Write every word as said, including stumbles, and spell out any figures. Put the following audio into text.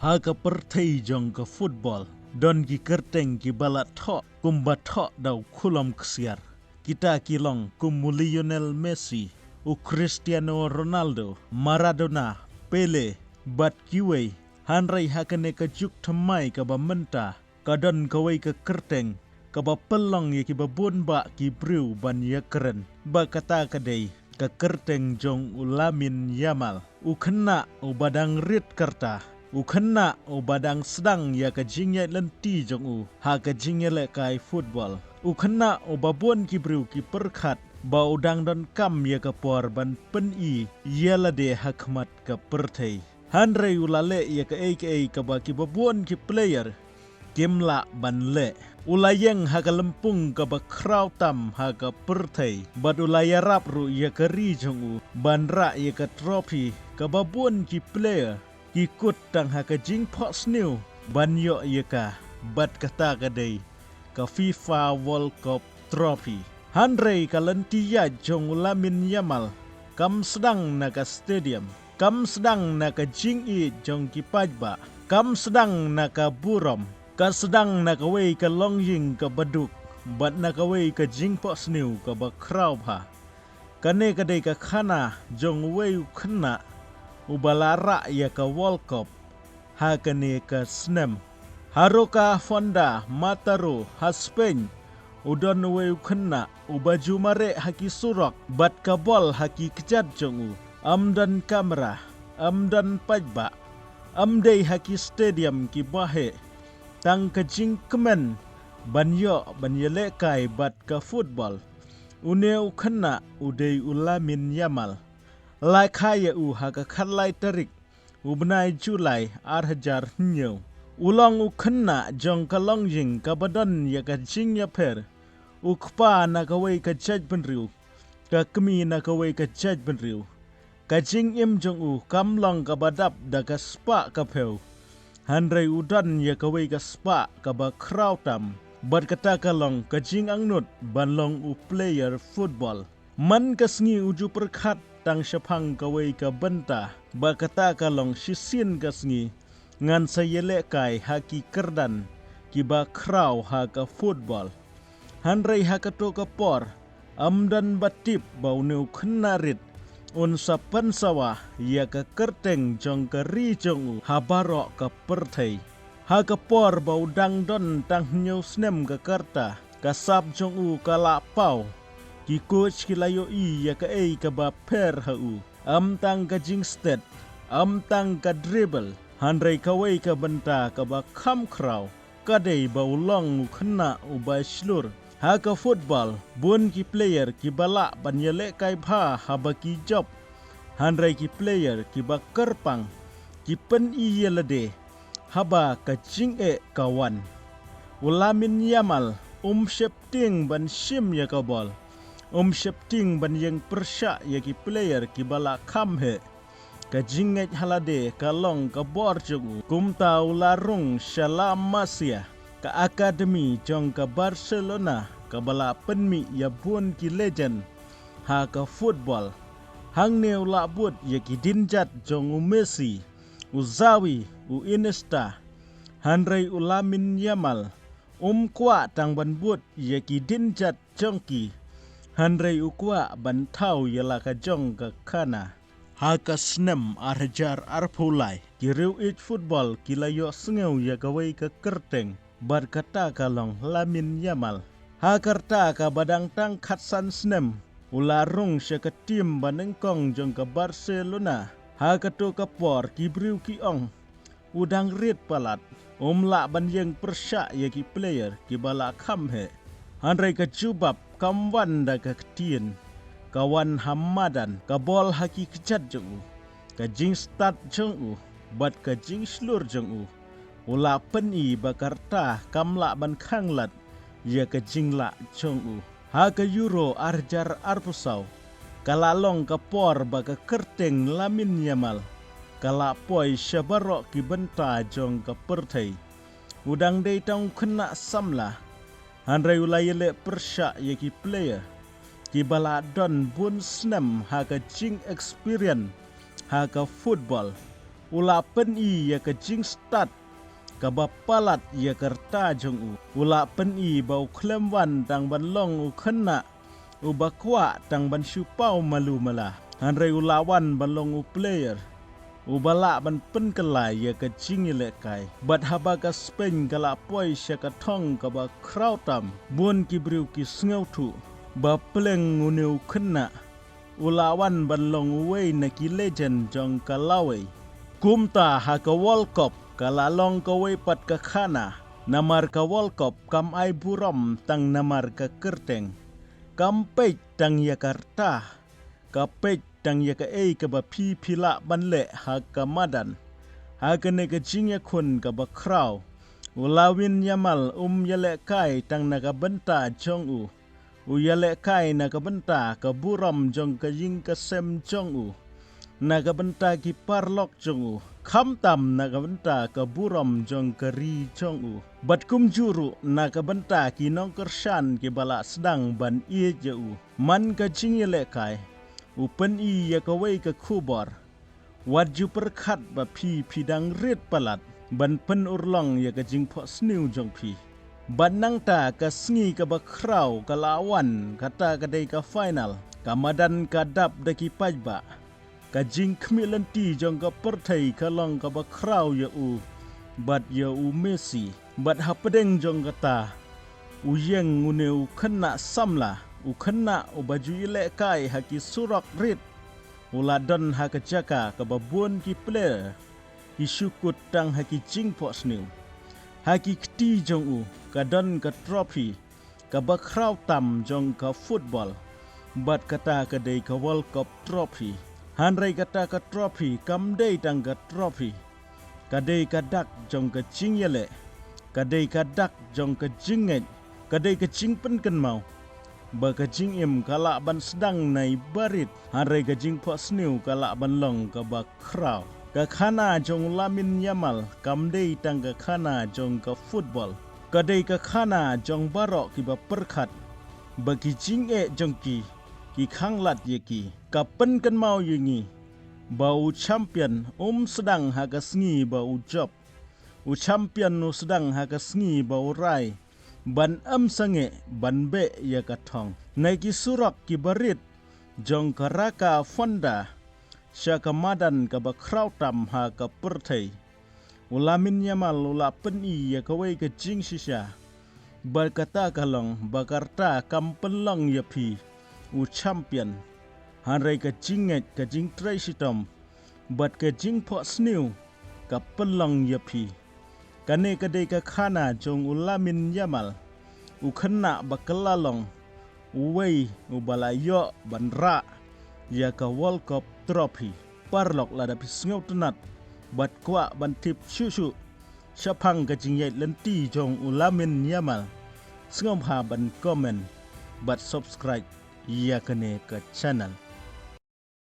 Ha ka pyrthei jong ka football, don ki kyrteng kiba la thoh kumba thoh da u khulom ksiar. Kita ki long kum u Lionel Messi, u Cristiano Ronaldo, Maradona, Pele, bad kiwei. Hynrei ha kane ka juk thymmai kaba mynta, ka don kawei ka kyrteng kaba pynlong ïa kiba bun bah ki briew ban ïakren, ba kata ka dei ka kyrteng jong u Lamine Yamal. U khynnah uba dang rit karta, u khynnah uba dang sdang ïa ka jingïaid lynti jong u ha ka jingïalehkai football, u khynnah uba bun ki briew ki pyrkhat ba u dang donkam ïa ka por ban pyni ïa lade ha khmat ka pyrthei. Hynrei u la leh ïa kaei kaei kaba kiba bun ki player kim lah ban leh. U la ïeng ha ka lympung kaba khraw tam ha ka pyrthei, bad u la ïarap ruh ïa ka ri jong u ban rah ïa ka trophy kaba bun ki player ki kut tang ha ka jingphohsniew ban ïoh ïa ka, bad kata ka dei ka FIFA World Cup trophy. Hynrei ka lynti ïaid jong u Lamine Yamal kam sdang na ka stadium, kam sdang na ka jingïeit jong ki paidbah, kam sdang na ka burom, ka sdang na kawei ka longïing kaba duk, bad na kawei ka jingphohsniew kaba khraw bha. Kane ka dei ka khana jong uwei u khynnah uba la rah ïa ka World Cup ha kane ka snem. Ha Roca Fonda, Mataró, ha Spain, u don uwei u khynnah uba ju mareh ha ki surok bad ka bol ha ki kjat jong u. Ym don kamera, ym don paidbah, ym dei ha ki stadium kiba heh, tang ka jingkmen ban ïoh ban ïalehkai bad ka football. Une u khynnah u dei u Lamine Yamal. La kha ïa u ha ka khatlai tarik u bnai July ar hajar hynñiew. U long u khynnah jong ka longïing kaba don ïa ka jingïapher. U kpa na kawei ka jaitbynriew, ka kmie na kawei ka jaitbynriew. Ka jingim jong u kam long kaba dap da ka spah ka phew, hynrei u don ïa kawei ka spah kaba khraw tam, bad kata ka long ka jingangnud ban long u player football. Man ka sngi u ju pyrkhat tang shaphang kawei ka bynta, ba kata ka long shisien ka sngi ngan sa ïalehkai ha ki kyrdan kiba khraw ha ka football. Hynrei ha kato ka por, ym don ba tip ba une u khynnah rit un sa pynsawa ïa ka kyrteng jong ka ri jong u ha baroh ka pyrthei. Ha ka por ba u dang don tang hynñiew snem ka karta, ka sap jong u ka la paw. Ki coach ki la ïohi ïa kaei kaba pher ha u. Ym tang ka jingstet, ym tang ka dribble, hynrei kawei ka bynta kaba kham khraw ka dei ba u long u khynnah uba shlur. Ha ka football, bun ki player kiba lah ban ïalehkai bha haba ki jop, hynrei ki player kiba kyrpang ki pyni ïa lade haba ka jingeh ka wan. U Lamine Yamal um sheptieng ban shim ïa ka bol, um sheptieng ban ïeng pyrshah ïa ki player kiba la kham heh. Ka jingngeit ha lade ka long ka bor jong u. Kumta u la rung sha La Masia, ka akademi jong ka Barcelona kaba la pynmih ïa bun ki legend ha ka football. Hangne u la bud ïa ki dienjat jong u Messi, u Xavi, u Iniesta, hynrei u Lamine Yamal um kwah tang ban bud ïa ki dienjat jong ki, hynrei u kwah ban thaw ïa la ka jong ka khana. Ha ka snem ar hajar arphew lai, ki riew ïeit football ki la ïohsngew ïa kawei ka kyrteng, bad kata ka long Lamine Yamal. Ha karta kaba dang tang khatsan snem, u la rung sha ka team ba nyngkong jong ka Barcelona. Ha kato ka por ki briew ki ong, u dang rit palat, um lah ban ïeng pyrshah ïa ki player kiba la kham heh. Hynrei ka jubab kam wan da ka ktien, ka wan ha madan, ka bol ha ki kjat jong u, ka jingstad jong u, bad ka jingshlur jong u. U la pyni ba karta kam lah ban khanglad ïa ka jinglah jong u. Ha ka Euro ar hajar arphew saw, ka la long ka por ba ka kyrteng Lamine Yamal ka la poi sha baroh ki bynta jong ka pyrthei. U dang dei tang u khynnah samla, hynrei u la ïaleh pyrshah ïa ki player kiba la don bun snem ha ka jingexperience ha ka football. U la pyni ïa ka jingstad kaba palat ïa ka rta jong u. U la pyni ba u khlem wan tang ban long u khynnah uba kwah tang ban shu paw malu mala, hynrei u la wan ban long u player uba lah ban pynkylla ïa ka jingïalehkai. Bad haba ka Spain ka la poi sha ka thong kaba khraw tam, bun ki briew ki sngewthuh ba pleng une u khynnah u la wan ban long uwei na ki legend jong ka lawei. Kumta ha ka World Cup ka la long kawei pat ka khana, namar ka World Cup kam ai burom tang namar ka kyrteng. Kam peit tang ïa ka rta, ka peit tang ïa kaei kaba phi phi lah ban leh ha ka madan. Ha kane ka jingïakhun kaba khraw, u Lamine Yamal um ïalehkai tang na ka bynta jong u. U ïalehkai na ka bynta ka burom jong ka ïing ka sem jong u, na ka bynta ki paralok jong u, khamtam na ka bynta ka burom jong ka ri jong u. Bad kumjuh ruh na ka bynta ki nongkyrshan kiba la sdang ban ïeit ïa u. Man ka jingïalehkai, u pyni ïa kawei ka khubor. Wat ju pyrkhat ba phi phi dang rit palat ban pynurlong ïa ka jingphohsniew jong phi. Bad nangta ka sngi kaba khraw ka la wan, kata ka dei ka final. Ka madan ka dap da ki paidbah. Ka jingkhmih lynti jong ka pyrthei ka long kaba khraw ïa u bad ïa u Messi. Bad hapdeng jong kata, u ïeng une u khynnah samla, u khynnah uba ju ïalehkai ha ki surok rit, u la don ha ka jaka kaba bun ki player ki shu kut tang ha ki jingphohsniew. Ha ki kti jong u ka don ka trophy kaba khraw tam jong ka football. Bad kata ka dei ka World Cup trophy. Hynrei kata ka trophy kam dei tang ka trophy. Ka dei ka dak jong ka jingïaleh. Ka dei ka dak jong ka jingngeit. Ka dei ka jingpynkynmaw ba ka jingim ka lah ban sdang na i barit, hynrei ka jingphohsniew ka lah ban long kaba khraw. Ka khana jong u Lamine Yamal kam dei tang ka khana jong ka football. Ka dei ka khana jong baroh kiba pyrkhat ba ki jingeh jong ki ki khanglad ïa ki. Ka pynkynmaw ïa ngi ba u champion um sdang ha ka sngi ba u jop. U champion u sdang ha ka sngi ba u rai ban ym sangeh ban beh ïa ka thong. Na ki surok kiba rit jong ka raka Fonda sha ka madan kaba khraw tam ha ka pyrthei, u Lamine Yamal u la pyni ïa kawei ka jingshisha. Bad kata ka long ba ka rta kam pynlong ïa phi u champion, hynrei ka jingngeit, ka jingtrei shitom bad ka jingphohsniew ka pynlong ïa phi. Kane ka dei ka khana jong u Lamine Yamal, u khynnah ba kylla long uwei uba la ïoh ban rah ïa ka World Cup trophy. Paralok, lada phi sngewtynnat bad kwah ban tip shuh shuh shaphang ka jingïaid lynti jong u Lamine Yamal, sngewbha ban comment bad subscribe ïa kane ka channel.